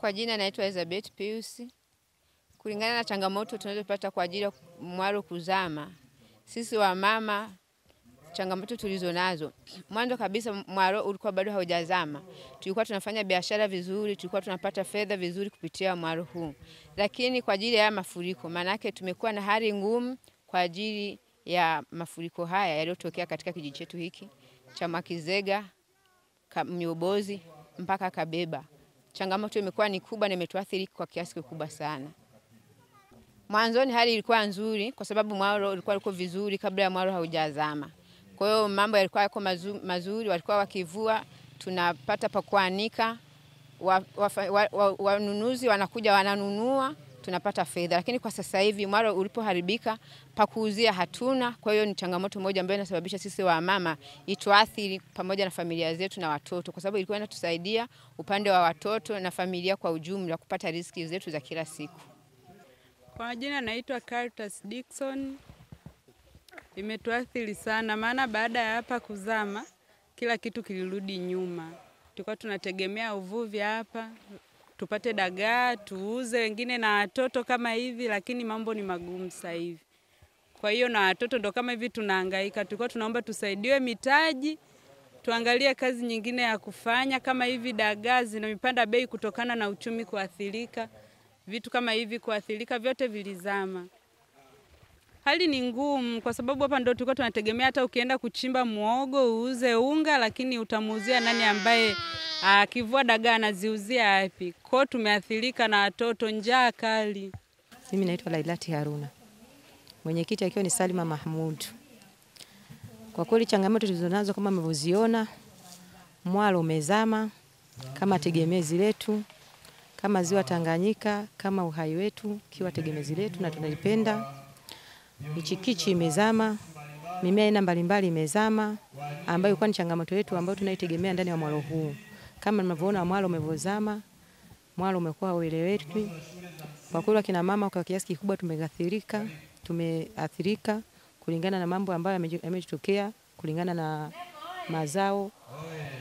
Kwa jina naitwa Elizabeth Pius. Kulingana na changamoto tunazopata kwa ajili ya mwaro kuzama, sisi wa mama changamoto tulizonazo, mwanzo kabisa mwaro ulikuwa bado haujazama, tulikuwa tunafanya biashara vizuri, tulikuwa tunapata fedha vizuri kupitia mwaro huu. Lakini kwa ajili ya mafuriko, maana yake tumekuwa na hali ngumu kwa ajili ya mafuriko haya yaliyotokea katika kijiji chetu hiki cha Mwakizega, Myobozi mpaka Kabeba. Changamoto imekuwa ni kubwa na imetuathiri kwa kiasi kikubwa sana. Mwanzoni hali ilikuwa nzuri kwa sababu mwaro ulikuwa uko vizuri kabla ya mwaro haujazama. Kwa hiyo mambo yalikuwa yako mazuri, walikuwa wakivua, tunapata pa kuanika, wanunuzi wanakuja wananunua, tunapata fedha. Lakini kwa sasa hivi mwaro ulipoharibika, pa kuuzia hatuna. Kwa hiyo ni changamoto moja ambayo inasababisha sisi wa mama ituathiri pamoja na familia zetu na watoto, kwa sababu ilikuwa inatusaidia upande wa watoto na familia kwa ujumla kupata riziki zetu za kila siku. Kwa majina naitwa Caritas Dickson. Imetuathiri sana maana baada ya hapa kuzama kila kitu kilirudi nyuma. Tulikuwa tunategemea uvuvi hapa tupate dagaa tuuze wengine na watoto kama hivi, lakini mambo ni magumu sasa hivi. Kwa hiyo na watoto ndo kama hivi tunahangaika. Tulikuwa tunaomba tusaidiwe mitaji, tuangalie kazi nyingine ya kufanya kama hivi. Dagaa zinamepanda bei kutokana na uchumi kuathirika, vitu kama hivi kuathirika, vyote vilizama. Hali ni ngumu kwa sababu hapa ndo tulikuwa tunategemea. Hata ukienda kuchimba muogo uuze unga, lakini utamuuzia nani ambaye akivua dagaa anaziuzia wapi? Kwa tumeathirika na watoto, njaa kali. Mimi naitwa Lailati Haruna, mwenyekiti akiwa ni Salima Mahmud. Kwa kweli changamoto tulizonazo kama mlivyoziona, mwalo umezama kama tegemezi letu, kama ziwa Tanganyika, kama uhai wetu, kiwa tegemezi letu na tunalipenda. Michikichi imezama, mimea aina mbalimbali imezama, ambayo ilikuwa ni changamoto yetu ambayo tunaitegemea ndani ya mwalo huu. Kama mnavyoona mwalo umevozama, mwalo umekuwa ueleweki. Kwa kweli kina mama kwa kiasi kikubwa tumeathirika kulingana na mambo ambayo yametokea, kulingana na mazao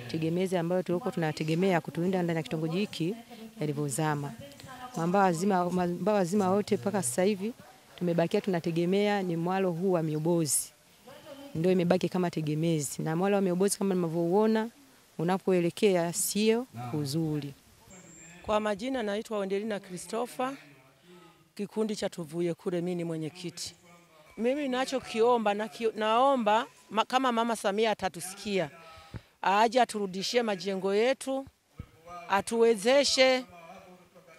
tegemezi ambayo tulikuwa tunategemea kutulinda ndani ya kitongoji hiki yalivyozama. Mambao wazima wote mpaka sasa hivi tumebakia tunategemea ni mwalo huu wa Myobozi. Ndio imebaki kama tegemezi. Na mwalo wa Myobozi kama mnavyouona unapoelekea sio uzuri. Kwa majina naitwa Wendelina Christopher, kikundi cha Tuvuye Kule, mimi ni mwenyekiti. Mimi ninachokiomba naomba kama Mama Samia atatusikia, aje aturudishie majengo yetu, atuwezeshe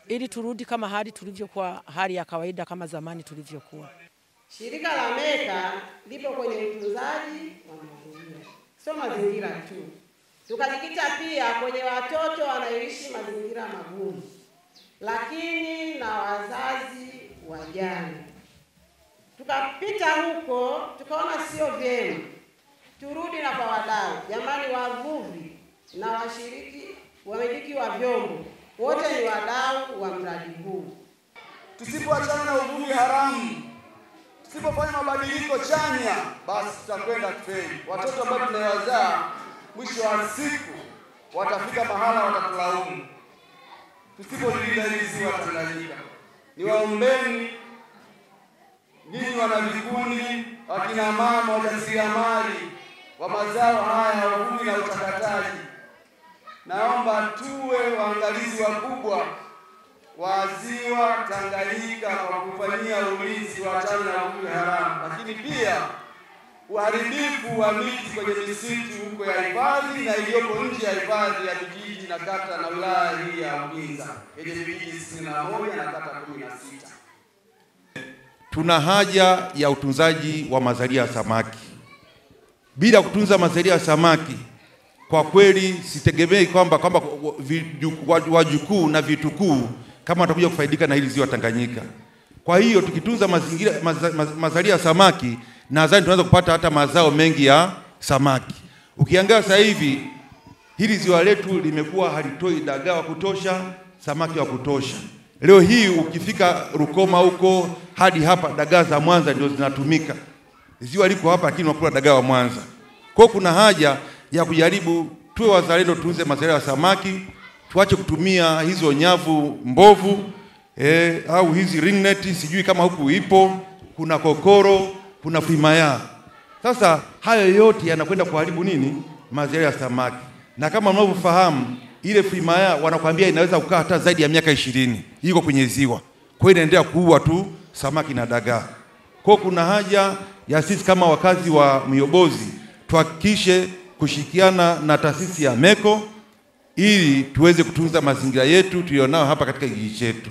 ili turudi kama hali tulivyokuwa, hali ya kawaida kama zamani tulivyokuwa. Shirika la Meka lipo kwenye utunzaji wa mazingira, sio mazingira tu. Tukajikita pia kwenye watoto wanaoishi mazingira magumu, lakini na wazazi wajane. Tukapita huko tukaona sio vyema, turudi na kwa wadau. Jamani, wavuvi na washiriki, wamiliki wa vyombo wote ni wadau wa mradi huu. Tusipoachana na uvuvi haramu, tusipofanya mabadiliko chanya, basi tutakwenda kufeli. Watoto ambao tunawazaa mwisho wa siku watafika mahala watatulaumu. Tusipolinda hili ziwa Tanganyika, niwaombeni ninyi wana vikundi, wakina mama, wajasiriamali wa mazao haya, uvuvi na uchakataji, naomba tuwe waangalizi wakubwa wa ziwa Tanganyika kwa kufanyia ulinzi wa chana na uvuvi haramu, lakini pia uharibifu wa miti kwenye misitu huko ya hifadhi na iliyopo nje ya hifadhi ya vijiji na kata na wilaya hii ya Uvinza yenye vijiji 61 na kata 16. Tuna haja ya utunzaji wa mazalia ya samaki. Bila kutunza mazalia ya samaki, kwa kweli sitegemei kwamba wajukuu na vitukuu kama watakuja kufaidika na hili ziwa Tanganyika. Kwa hiyo tukitunza mazingira mazalia ya samaki, nadhani tunaweza kupata hata mazao mengi ya samaki. Ukiangalia sasa hivi hili ziwa letu limekuwa halitoi dagaa wa kutosha, samaki wa kutosha. Leo hii ukifika Rukoma huko hadi hapa, dagaa za Mwanza ndio zinatumika. Ziwa liko hapa lakini unakula dagaa wa Mwanza. Kwa kuna haja ya kujaribu tuwe wazalendo, tuuze mazalia ya samaki, Tuache kutumia hizo nyavu mbovu au hizi ringnet, sijui kama huku ipo, kuna kokoro, kuna fimaya. Sasa hayo yote yanakwenda kuharibu nini? Mazalia ya samaki. Na kama mnavyofahamu ile fimaya wanakuambia inaweza kukaa hata zaidi ya miaka 20 iko kwenye ziwa. Kwa hiyo inaendelea kuua tu samaki na dagaa. Kwa kuna haja ya sisi kama wakazi wa Myobozi tuhakikishe kushirikiana na taasisi ya MECO ili tuweze kutunza mazingira yetu tulionao hapa katika kijiji chetu.